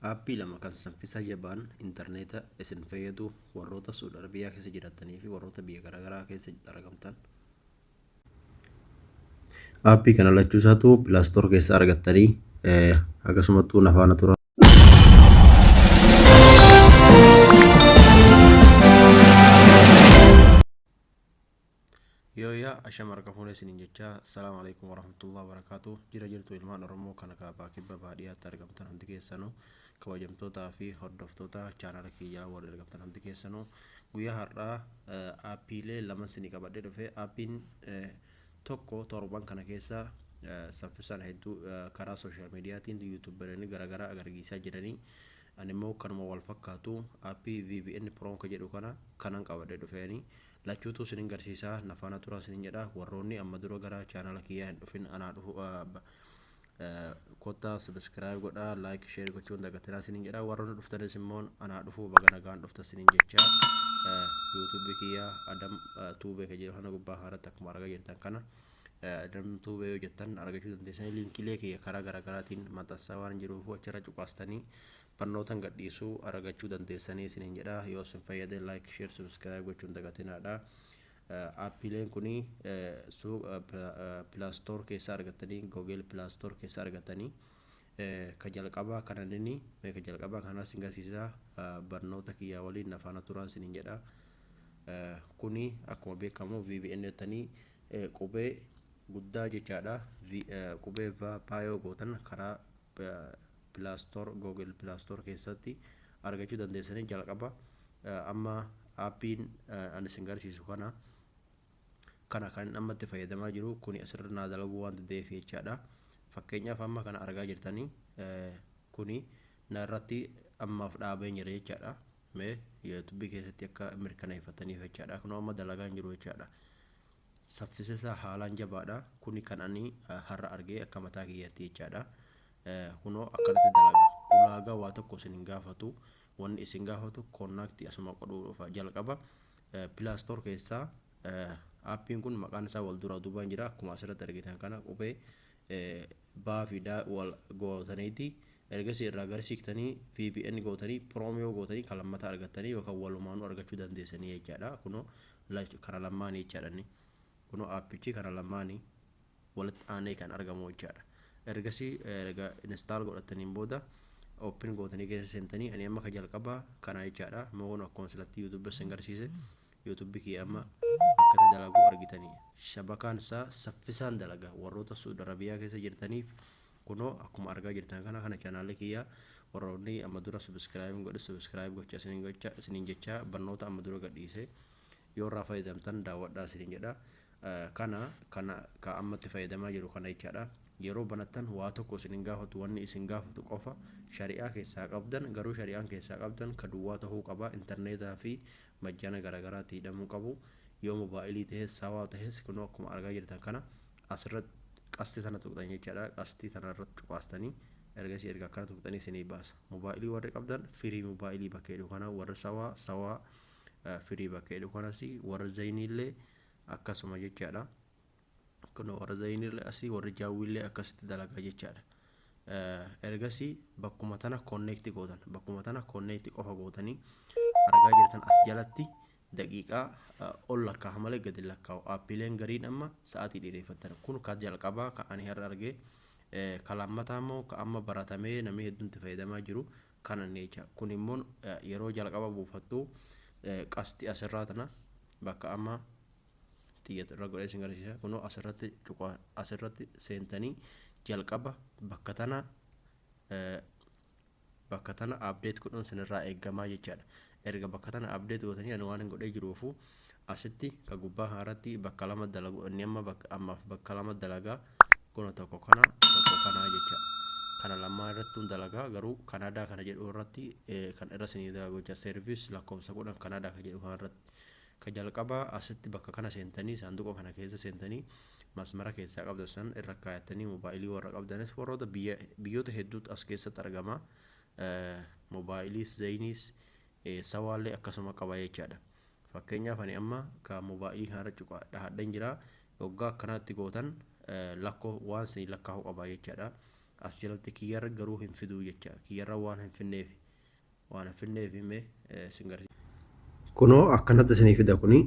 Aappii 2 kan saffisa jabaan intarneeta isin fayyadu warroota Suud Arabiyaa keessa jiraatanii fi warroota biyya garaagaraa keessa argamtan. Aappii kana lachuu isaatu Play Store keessa argattanii akkasumattuu nafaana tura. Yooyyaa ashama harka fuunee isiniin jechaa assalaamu alaikum warahmatullahi wabarakaatu. Jira jirtu ilmaan Oromoo kana kaabaa kibba baadiyyaatti argamtan hundi keessanuu, kabajamtootaa fi hordoftoota chaanala kiyyaa warri argamtan hundi keessanuu, guyyaa har'aa aappiilee 2 isinii qabadhee dhufe. Aappiin tokko torban kana keessa saffisaan hedduu karaa sooshaal miidiyaatiin yuutuubaroonni garaagaraa agarsiisaa jiranii, ani immoo kanuma wal fakkaatu aappii VPN Pro jedhu kana kanan qabadhee dhufeeni lachuutu isinin garsiisaa, nafaana turaa isinin jedha. Warroonni amma dura gara chaanala kiyyaa hin dhufin, anaa dhufu, kottaa subscribe godhaa, like, share gochuun dagatinaa isinin jedha. Warroonni dhuftanis immoo anaa dhufu, baga nagaan dhufta isinin jecha. Yuutuubii kiyyaa Adam Tuubee kan jedhu kana gubbaa kanarratti akkuma argaa jirtan kana, Adam Tuubee yoo jettan argachuu dandeessanii. Liinkiilee kiyya karaa garaagaraatiin maxxansaa waan jiruuf achirra cuqaastanii barnootan gadhiisuu argachuu dandeessanii isinin jedha. Yoo isin fayyade like, share, subscribe gochuun dagatinaadha. Aappiileen kuni Play Store keessa argatanii, Google Play Store keessa argatanii. Ka jalqabaa kana nini ka jalqabaa kana isin garsiisa. Barnoota kiyyaa waliin nafaana turaan isinin jedha. Kuni akkuma beekamu VPN jettanii qubee guddaa jechaadha. Qubee va paayoo gootan karaa Play Store, Google Play Store keessatti argachuu dandeessanii. Jalqaba amma aappiin ani isin garsiisu kana kan amma itti fayyadamaa jiru kuni asirra naa dalaguu waan danda'eef jechaadha. Fakkeenyaaf amma kana argaa jirtanii, kuni na irratti ammaaf dhaabee jira jechaadha. Mee yuutuubii keessatti akka mirkaneeffataniif jechaadha. Kunoo amma dalagaa hin jiru jechaadha. Saffisa isaa haalaan jabaadha. Kuni kan ani har'a argee akka mataa kiyyaatti jechaadha. Kunoo akkanatti dalaga. Ulaagaa waa tokko isin hin gaafatu. Wanni isin gaafatu connect asuma godhuu dhufa. Jalqaba Play Store keessaa aappiin kun maqaan isaa wal duraa duubaan jira. Akkuma asirratti argitan kana qubee baa fi daa wal gootaniiti. Ergasii irraa gara siiktanii VPN gootanii Promeo gootanii kan lammataa argattanii yookaan walumaanuu argachuu dandeessanii jechaadha. Kunoo kana lamaanii jechaadha. Kunoo aappichi kana lamaanii walitti aanee kan argamu jechaadha. Ergasii erga install godhataniin booda open gootanii keessa seentanii, ani amma ka jalqabaa kana jechaadha. Amma kun akkuma silatti YouTube isin garsiise, YouTube kiyya amma akkata dalagu argitanii. Shabakaan isaa saffisaan dalaga. Warroota Suud Arabiyaa keessa jirtaniif kunoo akkuma argaa jirtan kana chaanaalii kiyya warroonni amma dura subscribe godhe, subscribe gocha isiniin gocha isiniin jecha, barnoota amma dura gadhiise yoo irraa fayyadamtan daawwadhaa isiniin jedha. Kana ka ammatti fayyadamaa jiru kana jechaadha. Yeroo banattan waa tokko isin hin gaafatu. Wanni isin gaafatu qofa shari'aa keessaa qabdan, garuu shari'aan keessaa qabdan ka duwwaa ta'uu qaba. Intarneetaa fi majjaana garaagaraatti hidhamuu qabu. Yoo mobaayilii ta'es sawaa ta'es, kunoo akkuma argaa jirtan kana asirratti qasti tana tuqxan jechaadha. Qastii tana irratti cuqaastanii ergasii erga akkana tuqxanii isinii baasa. Mobaayilii warri qabdan free mobaayilii bakka jedhu kana, warri sawaa sawaa free bakka jedhu kanas, warri zayiniillee akkasuma jechaadha. Kun warra zayiniillee asii, warri jaawwiillee akkasitti dalagaa jechaadha. Ergasii bakkuma tana connect gootan, bakkuma tana connect qofa gootanii argaa jirtan as jalatti daqiiqaa ol lakkaa'a malee gadi lakkaa'u. Aappiileen gariin amma sa'aatii dheereffattan. Kun ka jalqabaa ka ani har'a argee. Ka lammataa immoo ka amma baratamee namni hedduun itti fayyadamaa jiru kana jecha. Kun immoo yeroo jalqaba buufattu qasti asirraa tana bakka amma xiyyatu irra godhee isin agarsiisa. Kunoo asirratti cuqaa asirratti seentanii jalqaba bakka tana update godhuun sinirraa eeggamaa jechaadha. Erga bakka tana update gootanii, ani waan hin godhee jiruufu asitti ka gubbaa kanarratti bakka lama dalagu. Inni amma bakka ammaaf bakka lama dalagaa. Kun tokko kana, tokko kanaa jecha. Kana lamaan irrattuu dalagaa, garuu Kanaadaa kana jedhu irratti kan irra isinii dalagu jecha. Service lakkoofsa 10 Kanaadaa ka jedhu kana irratti. Ka jalqabaa asitti bakka kana seentanii, saanduqa kana keessa seentanii, masmara keessaa qabdan san irra kaayattanii, mobaayilii warra qabdanis, warroota biyya biyyoota hedduutu as keessatti argama. Mobaayiliis zayiniis sawaallee akkasuma qaba jechaadha. Fakkeenyaaf ani amma ka mobaayilii kanarra cuqa dhahadheen jira. Waggaa akkanaatti gootan lakkoo waan isinii lakkaa'uu qaba jechaadha. As jalatti kiyyarra garuu hin fiduu jecha, kiyyarra waan hin finneef, waan hin finneef himee isin garsiisa. Kunoo akkanatti isinii fida. Kuni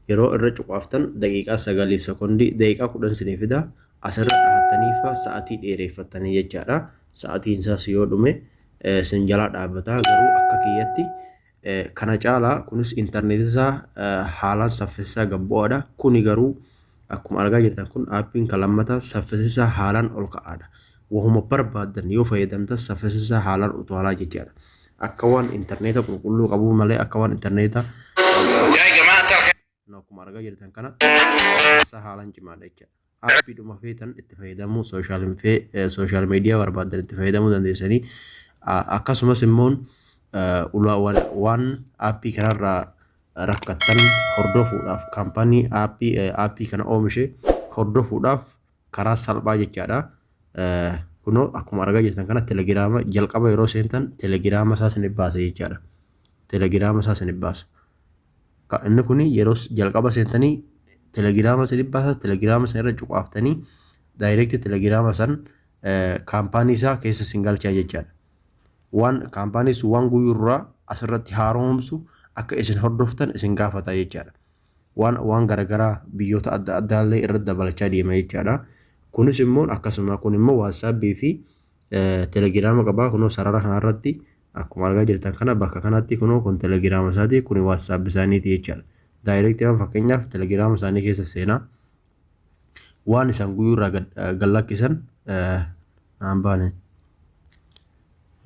yeroo irra cuqaaftan daqiiqaa 9 sekondii, daqiiqaa 10 isinii fida. Asirra dhahattanii fa sa'atii dheereeffattanii jechaadha. Sa'atiin isaas yoo dhume isin jalaa dhaabbata. Garuu akka kiyyatti kana caalaa kunis intarneetii isaa haalaan saffisaa gabbu'aadha. Kuni garuu akkuma argaa jirtan kun aappiin kan lammataa saffisi isaa haalaan ol ka'aadha. Wahuma barbaaddan yoo fayyadamtan saffisi isaa haalaan utaalaa jechaadha. Akka waan intarneeta qulqulluu qabuu malee, akka waan intarneeta يا جماعة الخير. Akkuma argaa jirtan kana isaa haalaan cimaadha jechaadha. Aappiidhuma feetan itti fayyadamuu, social media barbaaddan itti fayyadamuu dandeessanii. Akkasumas immoo waan aappii kanarraa rakkattan hordofuudhaaf, kaampaanii aappii kana oomishe hordofuudhaaf karaa salphaa jechaadha. Kunoo akkuma argaa jirtan kana telegiraama jalqaba yeroo seentan telegiraama isaa isin baasa jechaadha. Telegiraama isaa isin baasa. Inni kun yeroo jalqaba seentanii telegiraama isin baasa. Telegiraama sana irra cuqaaftanii direct telegiraama san kaampaanii isaa keessa isin galchaa jechaadha. Waan kaampaanii sun waan guyyurraa asirratti haaromsu akka isin hordoftan isin gaafata jechaadha. Waan garaagaraa biyyoota adda addaallee irratti dabalachaa deema jechaadha. Kunis immoo akkasuma, kun immoo waatsaappii fi telegiraama qabaa. Kunoo sarara kanarratti akkuma argaa jirtan kana bakka kanatti kunoo kun telegiraama isaati, kun waatsaappii isaaniiti jechaadha. Direct fakkeenyaaf telegiraama isaanii keessa seenaa waan isaan guyyuurraa gad lakkisan naan baane,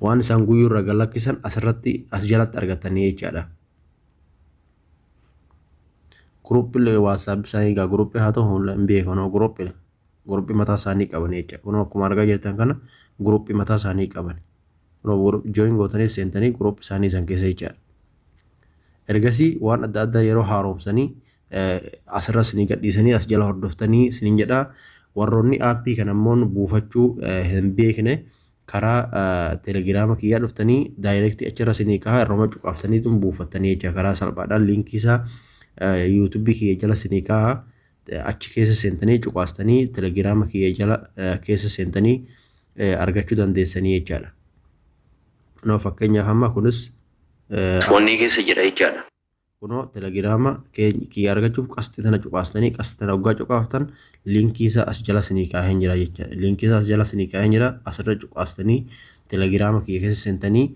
waan isaan guyyuurraa gad lakkisan asirratti as jalatti argatanii jechaadha. Guruppillee waatsaappii isaanii egaa guruppii haa ta'u hin beeku, guruppii mataa isaanii qaban jecha. Kunoo akkuma argaa jirtan kana guruppii mataa isaanii qaban. Kunoo join gootanii seentanii guruppii isaanii san keessa jechaadha. Ergasii waan adda addaa yeroo haaromsanii asirra isinii gadhiisanii as jala hordoftanii isiniin jedha. Warroonni aappii kana immoo buufachuu hin beekne karaa telegiraama kiyyaa dhuftanii direct achirra isinii kahaa, irruma cuqaaftaniitu buufattanii jecha. Karaa salphaadhaan liinkii isaa yuutuubii kiyya jala isinii kahaa, achi keessa seentanii cuqaastanii telegiraama kiyya jala keessa seentanii argachuu dandeessanii jechaadha. Kunoo fakkeenyaaf amma kunis Wanni keessa jira jechaadha. Kunoo telegiraama kiyya argachuuf qasxii tana cuqaastanii, qasxii tana waggaa cuqaaftan liinkii isaa as jala isinii kaaheen jira jechaadha. Liinkii isaa as jala isinii kaaheen jira, asirra cuqaastanii telegiraama kiyya keessa seentanii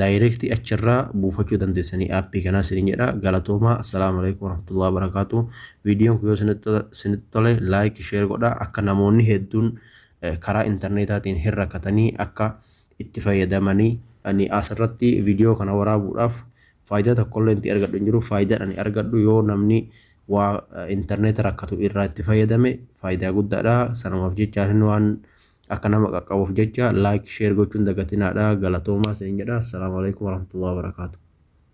direct achirraa buufachuu dandeessanii aappii kanaa isiniin jedha. Galatoomaa. Assalaamu alaikum warahmatullahi wabarakaatu. Viidiyoon kun yoo isinitti tole like, share godhaa, akka namoonni hedduun karaa intarneetaatiin hin rakkatanii akka itti fayyadamanii. Ani asirratti viidiyoo kana waraabuudhaaf faayidaa tokkollee itti argadhu hin jiru. Faayidaan ani argadhu yoo namni waa intarneeta rakkatu irraa itti fayyadame faayidaa guddaadha. Sanumaaf jecha waan akka nama qaqqabuuf jecha like, share gochuun dagatinaadha. Galatoomaa isiniin jedha. Assalaamu alaikum warahmatullahi wabarakaatu.